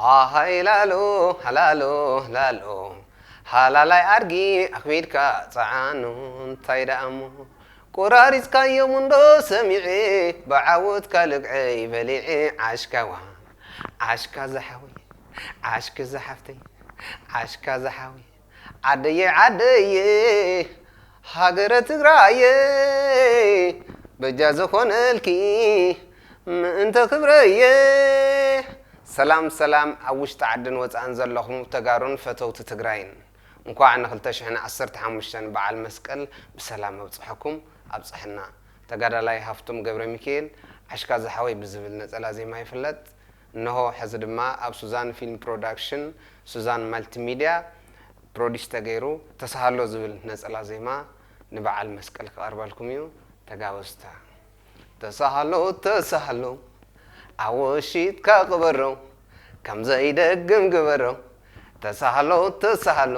ኣሃይ ላሎ ሃላሎ ላሎ ሃላላይ ኣድጊ ኣኽቢድካ ጸዓኑ እንታይ ደኣ እሞ ቆራሪጽካዮም እንዶ ሰሚዐ ብዓወትካ ልግዐይ በሊዐ ዓሽካዋ ዓሽካ ዝሓወይ ዓሽኪ ዝሓፍተይ ዓሽካ ዝሓወይ ዓደየ ዓደየ ሃገረ ትግራየ በጃ ዝኾነልኪ ምእንተ ክብረየ ሰላም ሰላም ኣብ ውሽጢ ዓድን ወፃእን ዘለኹም ተጋሩን ፈተውቲ ትግራይን እንኳዕ ን ክልተ ሽሕን ዓሰርተ ሓሙሽተን በዓል መስቀል ብሰላም ኣብፅሐኩም ኣብፅሐና ተጋዳላይ ሃፍቶም ገብረ ሚካኤል ዓሽካ ዝሓወይ ብዝብል ነፀላ ዜማ ይፍለጥ እነሆ ሕዚ ድማ ኣብ ሱዛን ፊልም ፕሮዳክሽን ሱዛን ማልቲሚድያ ፕሮዲስ ተገይሩ ተሳሃሎ ዝብል ነፀላ ዜማ ንበዓል መስቀል ክቐርበልኩም እዩ ተጋበዝታ ተሳሃሎ ተሳሃሎ ኣወሺጥካ ቅበሮ ከም ዘይደግም ግበሮ ተሳሃሎ ተሳሃሎ